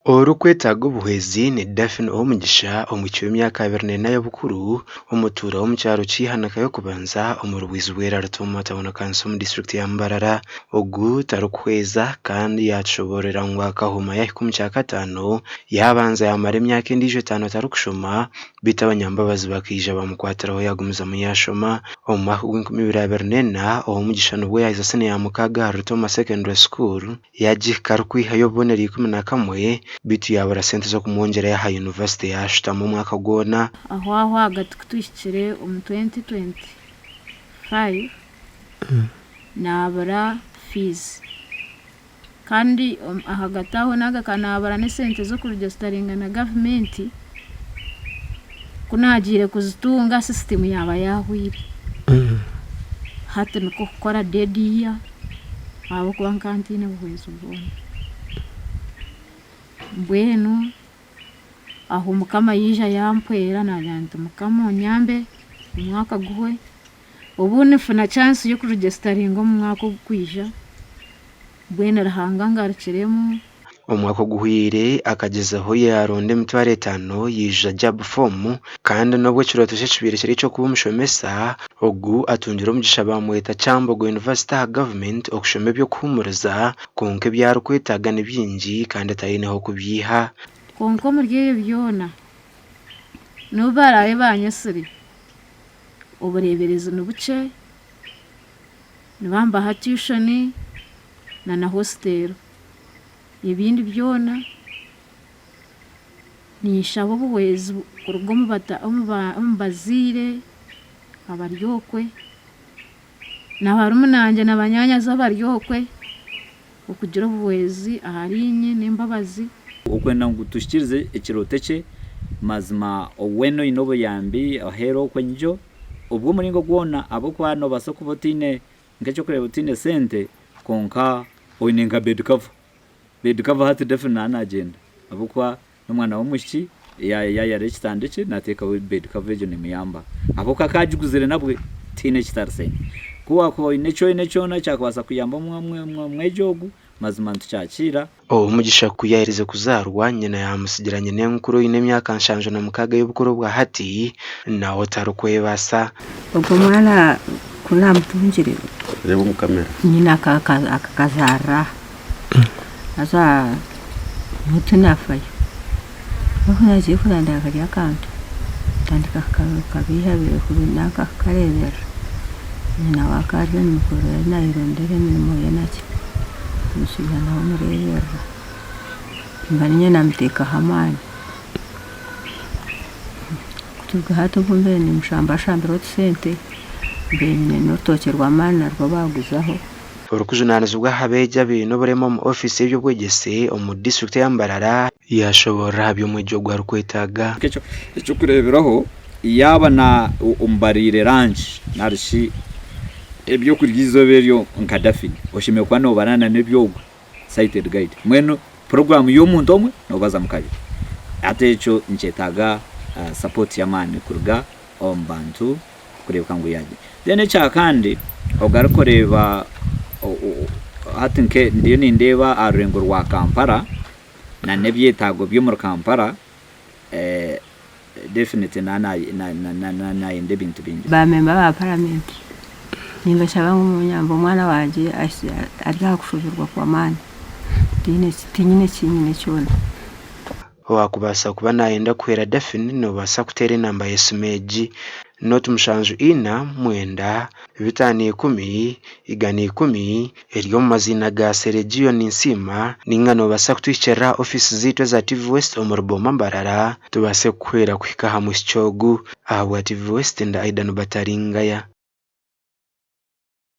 Orikwetaaga obuhwezi ni Daphne Owomugisha omwishiki w'emyaka 24 y'obukuru omutuura w'omu kyaro ky'Ihanika y'okubanza omuri Bwizibwera Rutooma tauni kanso omu disiturikiti ya Mbarara. Ogu tarikuhweza kandi yaatushoboororera ngu akahuma yaahika omu kyakataano yaabanza yaamara emyaka endiijo etaano atarikushoma beitu abanyambabazi bakaija baamukwatiraho yaagumizamu yaashoma. Omu mwaka gw'enkumi ibiri abiri n'ena Owomugisha nibwo yaaheza siniya ya mukaaga ahari Rutooma Secondary School Yaagihika arikwihayo obubonero 11 beitu yaabura sente z'okumwongyerayo aha yunivasite yaashutama omwaka gwona. Aho aho ahagati ku tuhikire omu 2025 naabura fees kandi ahagati aho nagaruka naabura n'esente z'okuregisitaringa na gavumenti, ku naagiire kuzitunga system yaaba yaahweire. Hati nikwo kukora dead year. Ahabw'okuba nkaba ntaine buhwezi bwona. Mbwenu aho Mukama yaija yampwera naagira nti Mukama onyambe omwaka guhwe, obu nifuna chance y'okuregisitaringa omu mwaka ogurikwija, mbwenu Ruhanga angarukiremu. Omwaka oguhweire akagyezaho yaaronda emitwaro etaano yaija JAB foomu kandi n'obu ekirooto kye kibaire kiri eky'okuba omushomesa, ogu atungire omugisha baamweta Kyambogo University aha gavumenti okushoma eby'okuhuumuriza kwonka ebi arikwetaaga ni bingi kandi taine h'okubyiha. Kwonka omuri ebyo byona, n'obu baraabe baanyetsire, obureeberezi ni bukye, nibambaha tuition na na hostel. Ebindi byona ninshaba obuhwezi kuruga omu bazaire abari okwe na barumuna bangye na banyaanyazi abari okwe okugira obuhwezi ahariinye n'embabazi. Okwenda ngu tuhikiirize ekirooto kye, mazima weena oine obuyambi aheeru okwo enyijo, obw'omuringo gwona ahabw'okuba noobaasa kuba otaine Nk'eky'okureeba otaine sente kwonka oine nka bed cover, bed cover hati Daphne naaba naagyenda ahabw'okuba n'omwana w'omwishiki yaayara ekitanda ekye naateekaho bed cover egyo neemuyamba ahabw'okuba akaba agiguzire nabwe tihaine ekitari sente. Ku waakuba oine eki oine kyona ekyakubaasa kuyamba omwegi ogu mazima nitukyakiira. Owomugisha ku yaaherize kuzaarwa, nyina yaamutsigira nyinenkuru oine emyaka 76 y'obukuru obwa hati, nawe otarikwebaasa. Ogwo mwana ku naamutungire, nyina akakazaarira aha, haza nyowe tinafayo. Nyowe ku naagiire kurandira kari akantu, ntandika kukabiihabiiha kukareeberera. Nyina waako ari omu mikoro ariyo naayerondera emirimo ye naki. Omushaija nawe amureeberera. Mba niinye naamuteekaho amaani. Kuturuka hati obu mbaire nimushambashambira otusente, mbaire nyine n'orutookye rw'amaani narwo baaguzaho. Orikujunaanizibwa aha beegi abaine oburema omu ofiisi y'eby'obwegyese omu disiturikiti eya Mbarara, Yaashoboorora aha bi omwegi ogwo arikwetaaga. Eky'okureeberaho, yaaba na omubariire ranki nari shi eby'okurya eizooba eryo nka Daphne, oshemereire kuba noobara na n'eby'ogwo, sighted guide. Mbwenu puroguraamu y'omuntu omwe noobazamu kabiri. Hati ekyo nikyetaaga support y'amaani kuruga omu bantu kureebeka ngu yaagye. Then ekya kandi ogaruke oreeba hati nke ndiyo nindeeba aha rurengo rwa Kampala na n'ebyetaago by'omuri Kampala definitely nayenda ebintu bingi. Ba memba ba paramenti nimbashaba ngu munyambe omwana wangye ari aha kushobirwa kw'amaani tinyine ekinyine kyona. Owaakubaasa kuba naayenda kuhwera Daphne noobaasa kuteera enamba y'esimu egi, nooti mushanju ina, mwenda, bitaano ikumi, igana ikumi, eri omu maziina ga Seregio Ninsiima, nainga noobaasa kutuhikirira aha ofiisi zaitu eza TV West omuri Boma Mbarara tubaase kukuhwera kuhika aha mwishiki ogu. Ahabwa TV West, ndi Aidan Bataringaya.